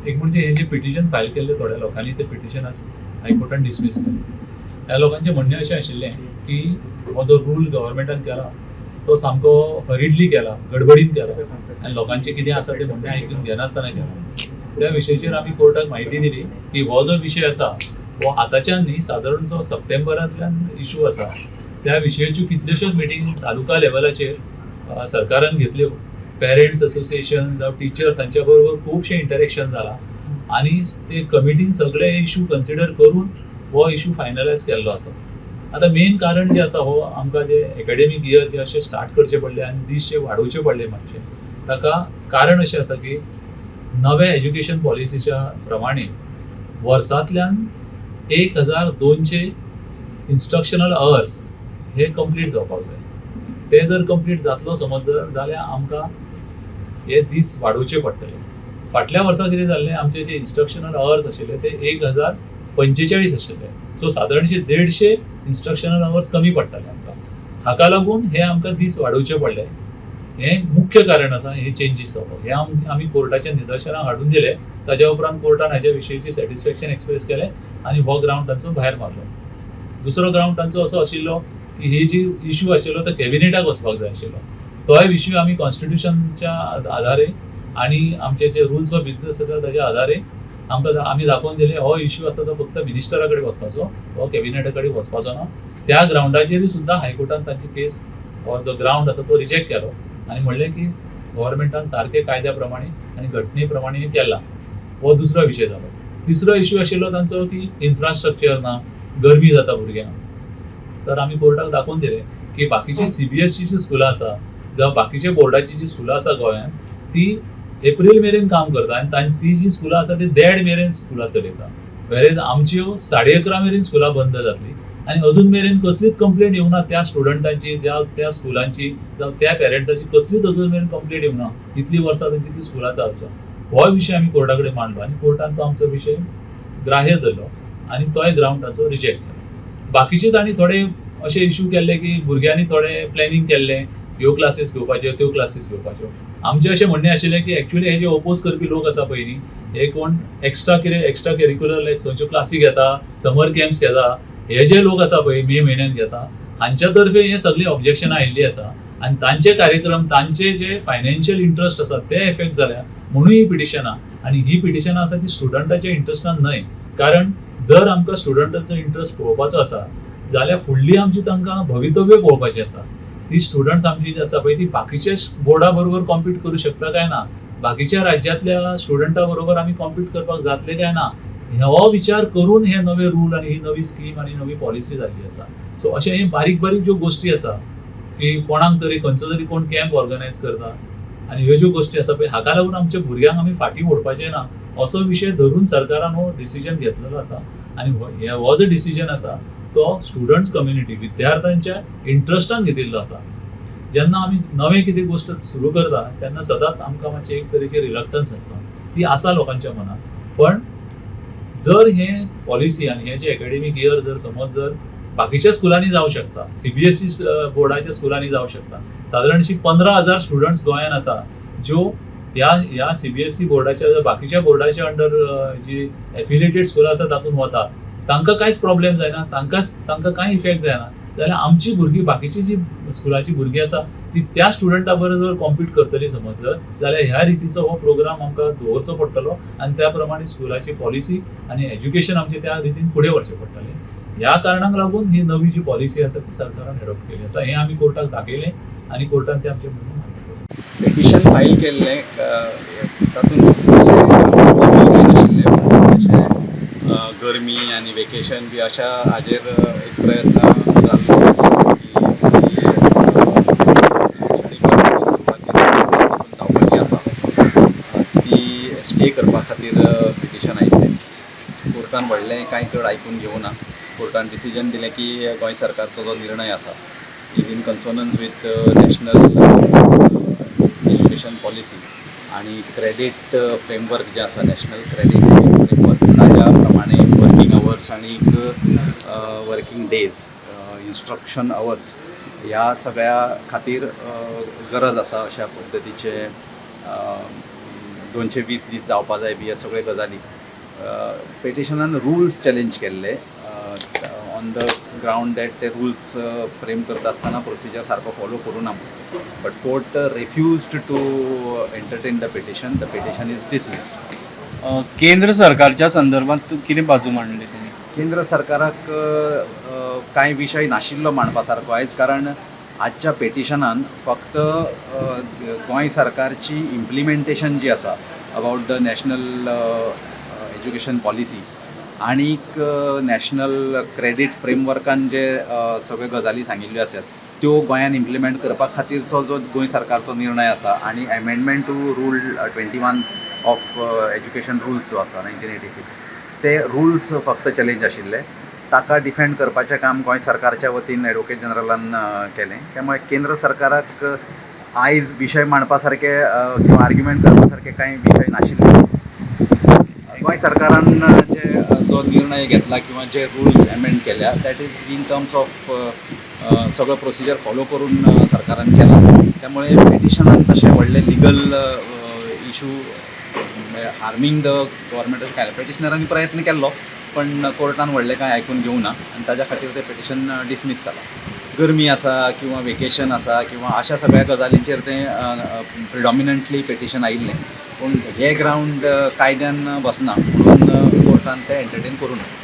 एक म्हणजे हे जे पिटिशन फायल केल्ले थोड्या लोकांनी, ते पिटिशन आज हायकोर्टान डिसमीस केलें. ह्या लोकांचें म्हणणें अशें आशिल्लें की हो जो रूल गव्हर्मेंटान केला तो सामको हरिडली केला, गडबडीन केला आनी लोकांचें कितें आसा तें म्हणणें आयकून घेनासतना केलां. त्या विशयाचेर आमी कोर्टाक म्हायती दिली की हो जो विशय आसा हो आतांच्यान न्ही, सादारणसो सप्टेंबरांतल्यान इशू आसा. त्या विशयाच्यो कितल्योश्योच मिटींग तालुका लेवलाचेर सरकारान घेतल्यो. पेरंट्स असोसिएशन जावं टिचर्स हांच्या बरोबर खुबशें इंटरेक्शन जालां आनी ते कमिटीन सगळे इशू कन्सिडर करून हो इशू फायनलायज केल्लो आसा. आतां मेन कारण जें आसा, हो आमकां जे एकाडेमीक इयर जे अशें स्टार्ट करचे पडले आनी दीस जे वाडोवचे पडले मातशे, ताका कारण अशें आसा की नव्या एज्युकेशन पॉलिसीच्या प्रमाणे वर्सांतल्यान 1200 इन्स्ट्रक्शनल अवर्स हे कंप्लीट जावपाक जाय. ते जर कंप्लीट जातलो समज जर जाल्यार आमकां हे दीस वाडोवचे पडटले. फाटल्या वर्सा कितें जाल्लें, आमचे जे इन्स्ट्रक्शनल अवर्स आशिल्ले ते 1045 आशिल्ले. सो सादारणशे 150 इन्स्ट्रक्शनल अवर्स कमी पडटाले आमकां. हाका लागून हे आमकां दीस वाडोवचे पडले. हें मुख्य कारण आसा हे चेंजीस जावपाक. हे आमी कोर्टाच्या निदर्शनाक हाडून दिले. ताज्या उपरांत कोर्टान हाज्या विशयीची सॅटिस्फॅक्शन एक्सप्रेस केलें आनी हो ग्रावंड तांचो भायर मारलो. दुसरो ग्रावंड तांचो असो आशिल्लो की ही जी इशू आशिल्लो तो कॅबिनेटाक वचपाक जाय आशिल्लो. तोय विशय आमी कॉन्स्टिट्युशनच्या आधारे आनी आमचे जे रुल्स ऑफ बिजनस आसा ताच्या आधारे आमकां आमी दाखोवन दिले, हो इशू आसा तो फक्त मिनिस्टरा कडेन वचपाचो, हो कॅबिनेटा कडेन वचपाचो ना. त्या ग्रावंडाचेरूय सुद्दां हायकोर्टान तांची केस हो जो ग्रावंड आसा तो रिजेक्ट केलो आनी म्हणलें की गव्हर्मेंटान सारकें कायद्या प्रमाणे आनी घटने प्रमाणे हें केलां. हो दुसरो विशय जालो. तिसरो इशू आशिल्लो तांचो की इन्फ्रास्ट्रक्चर ना, गरमी जाता भुरग्यांक. तर आमी कोर्टाक दाखोवन दिलें की बाकीची सीबीएसईची स्कुलां आसा जावं बाकीच्या बोर्डाची जी स्कुलां आसा गोंयांत, ती एप्रील मेरेन काम करता आनी ती जी स्कुलां आसा ती देड मेरेन स्कुलां चलयता. वेरेज आमच्यो 11:30 मेरेन स्कुलां बंद जातली आनी अजून मेरेन कसलीच कंप्लेंट येवना त्या स्टुडंटांची जावं त्या स्कुलांची जावं त्या पेरंट्साची, कसलीच अजून मेरेन कंप्लेंट येवना. इतलीं वर्सां तांची ती स्कुलां चालू. हो विशय आमी कोर्टा कडेन मांडलो आनी कोर्टान तो आमचो विशय ग्राह्य धरलो आनी तोय ग्रावंड ताचो रिजेक्ट केलो. बाकीचे तांणी थोडे अशे इशू केल्ले की भुरग्यांनी थोडे प्लॅनिंग केल्लें, ह्यो क्लासीस घेवपाच्यो, त्यो क्लासीस घेवपाच्यो. आमचें अशें म्हणणें आशिल्लें की एक्चुअली हे जे ओपोज करपी लोक आसा पळय न्ही, हे कोण एक्स्ट्रा कितें एक्स्ट्रा करिक्युलर लायक खंयच्यो क्लासी घेता, समर कॅम्प्स घेता, हे जे लोक आसा पळय मे म्हयन्यान घेता, हांच्या तर्फे हे सगळीं ऑब्जेक्शनां आयिल्लीं आसा आनी तांचे कार्यक्रम, तांचे जे फायनान्शियल इंट्रस्ट आसा ते एफेक्ट जाल्या म्हणून ही पिटिशनां. आनी ही पिटिशनां आसा ती स्टुडंटाच्या इंट्रस्टान न्हय, कारण जर आमकां स्टुडंटाचो इंट्रस्ट पळोवपाचो आसा जाल्यार फुडली आमची तांकां भवितव्य पळोवपाचें आसा. ती स्टुडंट्स आमची जी आसा पळय ती बाकीच्या बोर्डा बरोबर कॉम्पीट करूं शकता काय ना, बाकीच्या राज्यांतल्या स्टुडंटा बरोबर आमी कॉम्पीट करपाक जातले काय ना, हो विचार करून हे नवे रूल आनी ही नवी स्कीम आनी नवी पॉलिसी जाल्ली आसा. सो अशें हे बारीक बारीक ज्यो गोश्टी आसा की कोणाक तरी खंयचो तरी कोण कॅम्प ऑर्गनायज करता आनी ह्यो ज्यो गोश्टी आसा पळय, हाका लागून आमच्या भुरग्यांक आमी फाटीं ओडपाचें ना असो विशय धरून सरकारान हो डिसिजन घेतलेलो आसा. आनी हो जो डिसिजन आसा तो स्टुडंट्स कम्युनिटी, विद्यार्थ्यांच्या इंट्रस्टान घेतिल्लो आसा. जेन्ना आमी नवें कितें गोश्ट सुरू करता तेन्ना सदांच आमकां मातशें एक तरेची रिलक्टन्स आसता, ती आसा लोकांच्या मनात. पण जर हे पॉलिसी आनी हे जे एकाडेमीक इयर जर समज जर बाकीच्या स्कुलांनी जावं शकता, सीबीएसई बोर्डाच्या स्कुलांनी जावं शकता, सादारणशी 15,000 स्टुडंट्स गोंयान आसा ज्यो ह्या ह्या सीबीएसई बोर्डाच्या, बाकीच्या बोर्डाच्या अंडर जी एफिलिएटेड स्कुलां आसा तातूंत वता, तांकां कांयच प्रॉब्लेम जायना, तांकां कांय इफेक्ट जायना. जाल्यार आमची भुरगीं, बाकीची जी स्कुलाची भुरगीं आसा ती त्या स्टुडंटा बरोबर कॉम्पीट करतली समज जर जाल्यार ह्या रितीचो हो प्रोग्राम आमकां दवरचो पडटलो आनी त्या प्रमाणे स्कुलाची पॉलिसी आनी एज्युकेशन आमचें त्या रितीन फुडें व्हरचें पडटलें. ह्या कारणाक लागून ही नवी जी पॉलिसी आसा ती सरकारान एडॉप्ट केली आसा. हें आमी कोर्टाक दाखयलें आनी कोर्टान तें आमचें म्हणणें मान्य केलें. पिटिशन फायल केल्लें, तातूंत आशिल्लें अशें गरमी आनी वेकेशन बी अशा हाजेर एक प्रयत्न जाल्लो की ही शिक्षणीक वर्साची सुरवात जावपाची आसा, ती स्टे करपा खातीर पिटिशन आयिल्लें. कोर्टान व्हडलें कांय चड आयकून घेवना. कोर्टान डिसिजन दिलें की गोंय सरकारचो जो निर्णय आसा is in consonance with National Education Policy आनी क्रेडीट फ्रेमवर्क जें आसा, नॅशनल क्रेडीट फ्रेमवर्क, ताज्या प्रमाणे वर्कींग अवर्स आनी वर्कींग डेज, इन्स्ट्रक्शन अवर्स ह्या सगळ्या खातीर गरज आसा अशा पद्दतीचे 220 दीस जावपा जाय बी ह्यो सगळ्यो गजाली. पेटिशनान रुल्स चॅलेंज केल्ले ऑन the ground that ते रुल्स फ्रेम करता आसतना प्रोसिजर सारको फॉलो करूं ना. But court refused to entertain the petition. The petition is dismissed. केंद्र सरकारच्या संदर्भात कितें बाजू मांडली तुमी? केंद्र सरकाराक कांय विशय नाशिल्लो मांडपा सारको आयज, कारण आजच्या पेटिशनान फक्त गोंय सरकारची इम्प्लिमेंटेशन जी आसा about the National Education Policy आणीक नॅशनल क्रेडीट फ्रेमवर्कान जे सगळ्यो गजाली सांगिल्ल्यो आसात, त्यो गोंयान इम्प्लिमेंट करपा खातीरचो जो गोंय सरकारचो निर्णय आसा आनी amendment to Rule 21 of Education Rules जो आसा 1986, ते रुल्स फक्त चॅलेंज आशिल्ले. ताका डिफेंड करपाचें काम गोंय सरकारच्या वतीन एडवोकेट जनरलान केलें. त्यामुळे केंद्र सरकाराक आयज विशय मांडपा सारके किंवा आर्ग्युमेंट करपा सारके कांय विशय नाशिल्ले. गोंय सरकारान जे जो निर्णय घेतला किंवा जे रुल्स एमेंड केल्या, that is in terms of सगळो प्रोसिजर फॉलो करून सरकारान केला. त्यामुळे पिटिशनान तशें व्हडले लिगल इशू हार्मींग the government अशें कांय पिटिशनरांनी प्रयत्न केल्लो, पण कोर्टान व्हडलें कांय आयकून घेवना आनी ताज्या खातीर तें पिटिशन डिसमीस जालां. गरमी आसा किंवा वेकेशन आसा किंवा अशा सगळ्या गजालींचेर तें प्रिडॉमिनंटली पिटिशन आयिल्लें, पूण हे ग्रावंड कायद्यान बसना म्हणून कोर्टान तें एंटरटेन करूं ना.